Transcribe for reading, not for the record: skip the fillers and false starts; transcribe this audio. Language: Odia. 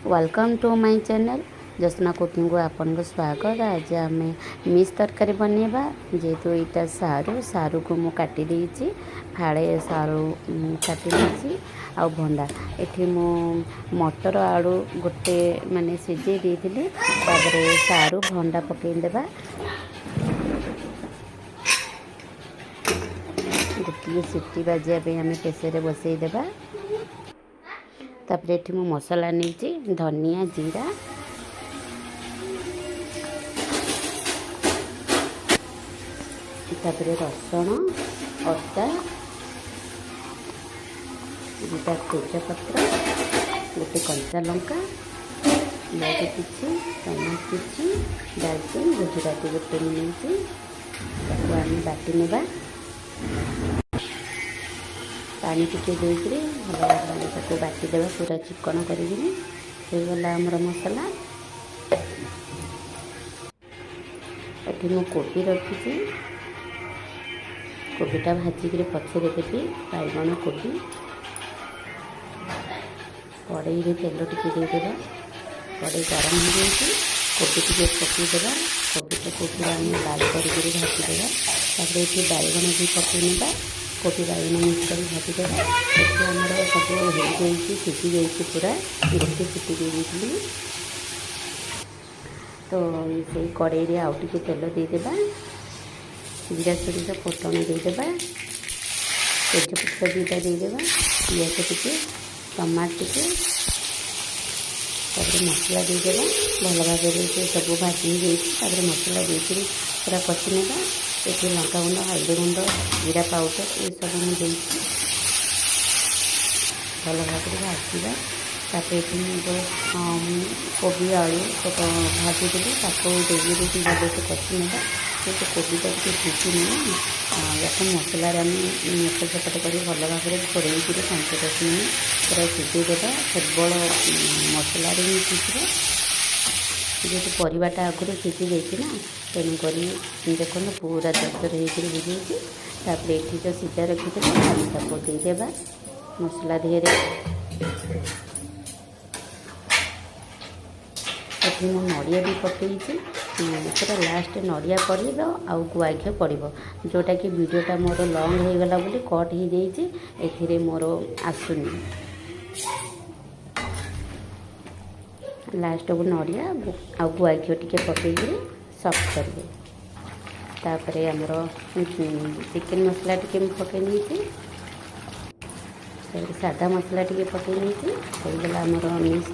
Welcome to my channel Jasna କୁକିଂକୁ ଆପଣଙ୍କୁ ସ୍ୱାଗତ। ଆଜି ଆମେ ମିକ୍ସ ତରକାରୀ ବନେଇବା। ଯେହେତୁ ଏଇଟା ସାରୁ, ସାରୁକୁ ମୁଁ କାଟି ଦେଇଛି, ଫାଳେ ସାରୁ କାଟି ଦେଇଛି ଆଉ ଭଣ୍ଡା। ଏଠି ମୁଁ ମଟର ଆଳୁ ଗୋଟେ ମାନେ ସିଝେଇ ଦେଇଥିଲି। ତାପରେ ସାରୁ ଭଣ୍ଡା ପକାଇ ଦେବା। ଗୋଟିଏ ସିଟି ବାଜିବା ପାଇଁ ଆମେ ପ୍ରେସରରେ ବସେଇ ଦେବା। ତାପରେ ଏଠି ମୁଁ ମସଲା ନେଇଛି, ଧନିଆ, ଜିରା, ତାପରେ ରସୁଣ, ଅଦା, 2ଟା ତେଜପତ୍ର, ଗୋଟେ କଞ୍ଚା ଲଙ୍କା, ପିଆଜ କିଛି, ଟମାଟୋ କିଛି, ଡାଲଚିନି, ଗୁଜୁରାତି ଗୋଟେ ମୁଁ ନେଇଛି। ତାକୁ ଆମେ ବାଟି ନେବା। ପାଣି ଟିକେ ଦେଇକରି ଭଲ ଭାବରେ ତାକୁ ବାଟିଦେବା ପୁରା ଚିକଣ କରିକିରି। ହେଇଗଲା ଆମର ମସଲା। ଏଠି ମୁଁ କୋବି ରଖିଛି। କୋବିଟା ଭାଜିକିରି ପଛରେ ଦେବି। ବାଇଗଣ, କୋବି। କଡ଼େଇରେ ତେଲ ଟିକେ ଦେଇଦେବା। କଡ଼େଇ ଗରମ ହେଇଯାଇଛି। କୋବି ଟିକେ ପକାଇଦେବା। କୋବିଟାକୁ ପୁରା ଆମେ ଲାଲ କରିକିରି ଭାଜିଦେବା। ତାପରେ ଏଠି ବାଇଗଣ ବି ପକାଇ ନେବା। କୋବି ବାଇଗଣ ମିକ୍ସ କରି ଭାଜିଦେବା। ଏଠି ଆମର ସବୁ ହେଇଯାଇଛି, ସିଝି ଯାଇଛି ପୁରା। ଗୋଟେ ସିଟି ଦେଇ ଦେଇଥିଲି। ତ ସେଇ କଡ଼େଇରେ ଆଉ ଟିକେ ତେଲ ଦେଇଦେବା। ଜିରା, ସୋରିଷ ଫୁଟଣ ଦେଇଦେବା। ତେଜପତ୍ର 2ଟା ଦେଇଦେବା। ପିଆଜ ଟିକେ, ଟମାଟୋ ଟିକେ, ତାପରେ ମସଲା ଦେଇଦେବା। ଭଲ ଭାବରେ ସେ ସବୁ ଭାଜି ହେଇଯାଇଛି। ତାପରେ ମସଲା ଦେଇକରି ପୁରା କଷି ନେବା। ଏଠି ଲଙ୍କାଗୁଣ୍ଡ, ହଳଦୀ ଗୁଣ୍ଡ, ଜିରା ପାଉଡ଼ର ଏସବୁ ମୁଁ ଦେଇଛି। ଭଲ ଭାବରେ ଭାଜିବା। ତାପରେ ଏଠି ମୁଁ ଯେଉଁ କୋବି ଆଳୁ ଭାଜିଥିଲି, ତାକୁ ଦେଇକିରି ଭଲସେ କଷି ନେବା। ଯେହେତୁ କୋବିଟା ଟିକେ ସିଝିନି ନା, ୟାକୁ ମସଲାରେ ଆମେ ଏପଟ ସେପଟ କରି ଭଲ ଭାବରେ ଘୋଡ଼େଇକିରି 5-10 ମିନିଟ୍ ପୁରା ସିଝେଇ ଦେବା। କେବଳ ମସଲାରେ ହିଁ ସିଝିବ। ଯେହେତୁ ପରିବାଟା ଆଗରୁ ସିଝି ଯାଇଛି ନା, ତେଣୁକରି ଦେଖନ୍ତୁ ପୁରା ଦରଦର ହେଇକିରି ହେଇଯାଇଛି। ତାପରେ ଏଠି ଯେଉଁ ସିଝା ରଖିଥିଲେ, ଆମେ ତାକୁ ଦେଇଦେବା ମସଲା ଦେହରେ। ଏଠି ମୁଁ ନଡ଼ିଆ ବି ପକାଇଛି। ପୁରା ଲାଷ୍ଟ ନଡ଼ିଆ ପଡ଼ିବ ଆଉ ଗୁଆ ଘିଅ ପଡ଼ିବ, ଯେଉଁଟାକି ଭିଡ଼ିଓଟା ମୋର ଲଙ୍ଗ୍ ହେଇଗଲା ବୋଲି କଟ୍ ହେଇଯାଇଛି, ଏଥିରେ ମୋର ଆସୁନି। ଲାଷ୍ଟକୁ ନଡ଼ିଆ ଆଉ ଗୁଆ ଘିଅ ଟିକେ ପକାଇକିରି ସଫ୍ଟ କରିବେ। ତାପରେ ଆମର ଚିକେନ୍ ମସଲା ଟିକେ ମୁଁ ପକାଇ ନେଇଛି। ତାପରେ ସାଦା ମସଲା ଟିକେ ପକାଇ ନେଇଛି। ହେଇଗଲା ଆମର ମିକ୍ସ।